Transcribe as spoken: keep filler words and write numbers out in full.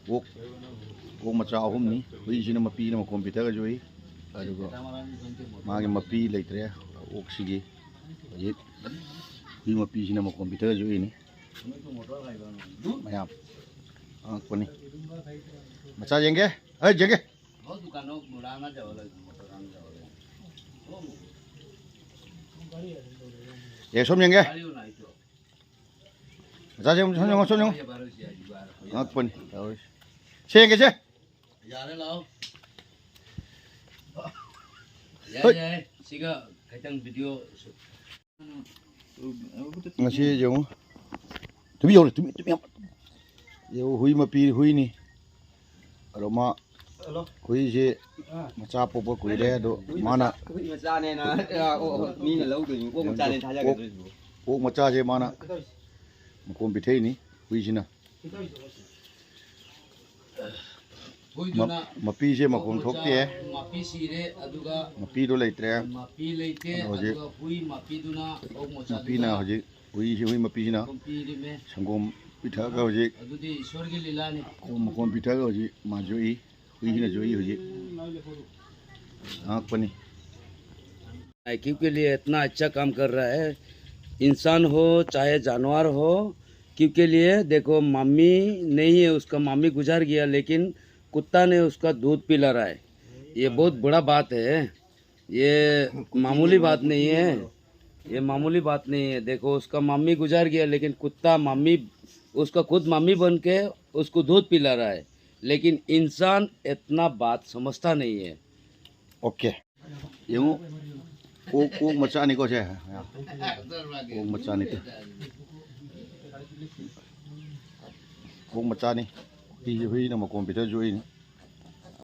ꯑꯣꯛ, ꯑꯣꯛ ꯃꯆꯥ ꯑꯍꯨꯝꯅꯤ꯫ ꯍꯨꯏꯁꯤꯅ ꯃꯄꯤꯅ ꯃꯈꯣꯟ ꯄꯤꯊꯒ ꯌꯣꯛꯏ꯫ ꯑꯗꯨꯒ ꯃꯥꯒꯤ ꯃꯄꯤ ꯂꯩꯇ꯭ꯔꯦ꯫ ꯑꯣꯛꯁꯤꯒꯤ ꯍꯧꯖꯤꯛ ꯍꯨꯏ ꯃꯄꯤꯁꯤꯅ ꯃꯈꯣꯟ ꯄꯤꯊꯒ ꯌꯣꯛꯏꯅꯤ꯫ ꯃꯌꯥꯝ ꯑꯉꯛꯄꯅꯤ꯫ ꯃꯆꯥ ꯌꯦꯡꯒꯦ꯫ ꯑꯩ ꯌꯦꯡꯒꯦ꯫ ꯑꯦ, ꯁꯣꯝ ꯌꯦꯡꯒꯦ꯫ ꯃꯆꯥꯁꯦ ꯁꯣꯝ ꯌꯦꯡꯉꯣ, ꯁꯣꯝ ꯌꯦꯡꯉꯣ꯫ ꯑꯉꯛꯄꯅꯤ ꯇꯧꯔꯤꯁꯦ꯫ ꯁꯦ ꯌꯦꯡꯒꯦ ꯁꯦ꯫ ꯌꯥꯔꯦ, ꯂꯥꯛꯑꯣ꯫ ꯌꯥꯏ, ꯍꯣꯏ꯫ ꯌꯥꯏ꯫ ꯁꯤꯒ ꯈꯤꯇꯪ video shoot꯫ ꯉꯁꯤ ꯌꯦꯡꯉꯨ꯫ ꯇꯨꯃꯤ ꯌꯧꯔꯦ, ꯇꯨꯃꯤ, ꯇꯨꯃꯤ ꯌꯥꯝ꯫ ꯌꯦꯡꯉꯨ, ꯍꯨꯏ ꯃꯄꯤ, ꯍꯨꯏꯅꯤ꯫ ꯑꯗꯣ ꯃꯥ, ꯍꯨꯏꯁꯦ ꯃꯆꯥ ꯄꯣꯛꯄ ꯀꯨꯏꯔꯦ, ꯑꯗꯣ ꯃꯥꯅ ꯍꯨꯏ ꯃꯆꯥꯅꯦꯅ, ꯑꯣ, ꯑꯣ, ꯃꯤꯅ ꯂꯧꯗꯣꯏꯅꯤ꯫ ꯑꯣꯛ ꯃꯆꯥꯅꯦ ꯊꯥꯖꯒꯗꯣꯏꯁꯤꯕꯨ꯫ ꯑꯣꯛ ꯃꯆꯥꯁꯦ ꯃꯥꯅ ꯃꯀꯣꯟ ꯄꯤꯊꯛꯏꯅꯤ, ꯍꯨꯏꯁꯤꯅ꯫ ꯍꯨꯏꯗꯨꯅ ꯃ-, ꯃꯄꯤꯁꯦ ꯃꯈꯣꯟ ꯑꯣꯛ ꯃꯆꯥ ꯊꯣꯛꯇꯦ꯫ ꯃꯄꯤ ꯁꯤꯔꯦ, ꯑꯗꯨꯒ ꯃꯄꯤꯗꯣ ꯂꯩꯇ꯭ꯔꯦ꯫ ꯃꯄꯤ ꯂꯩꯇꯦ, ꯑꯗꯣ ꯍꯧꯖꯤꯛ ꯑꯗꯨꯒ ꯍꯨꯏ ꯃꯄꯤꯗꯨꯅ ꯑꯣꯛ ꯃꯆꯥꯗꯨꯅ ꯃꯄꯤꯅ ꯍꯧꯖꯤꯛ ꯍꯨꯏꯁꯤ, ꯍꯨꯏ ꯃꯄꯤꯁꯤꯅ ꯃꯈꯣꯟ ꯄꯤꯔꯤꯃꯦ꯫ ꯁꯪꯒꯣꯝ ꯄꯤꯊꯛꯑꯒ ꯍꯧꯖꯤꯛ ꯑꯗꯨꯗꯤ ꯏꯁꯣꯔꯒꯤ ꯂꯤꯂꯥꯅꯤ꯫ ꯃꯈꯣꯟ ꯄꯤꯊꯛꯑꯒ ꯍꯧꯖꯤꯛ ꯃꯥ ꯌꯣꯛꯏ꯫ ꯍꯨꯏꯁꯤꯅ ꯌꯣꯛꯏ ꯍꯧꯖꯤꯛ꯫ ꯑꯉꯛꯄꯅꯤ꯫ क्यों के लिए इतना अच्छा काम कर रहा है। इंसान हो चाहे जानवर हो, क्यों के लिए देखो, मम्मी नहीं है, उसका मम्मी गुजर गया, लेकिन कुत्ता ने उसका दूध पिला रहा है। ये बहुत बड़ा बात है, ये मामूली बात नहीं है, ये मामूली बात नहीं है। देखो, उसका मम्मी गुजर गया, लेकिन कुत्ता मम्मी, उसका खुद मम्मी बन के उसको दूध पिला रहा है, लेकिन इंसान इतना बात समझता नहीं है। OK. ꯌꯦꯡꯉꯨ, ꯑꯣꯛ, ꯑꯣꯛ ꯃꯆꯥꯅꯤꯀꯣ ꯁꯦ꯫ ꯑꯣꯛ ꯃꯆꯥꯅꯤ꯫ ꯑꯣꯛ ꯃꯆꯥꯅꯤ꯫ ꯍꯨꯏꯁꯦ, ꯍꯨꯏꯅ ꯃꯀꯣꯟ ꯄꯤꯊꯛꯑꯁꯨ ꯍꯨꯏꯅꯤ꯫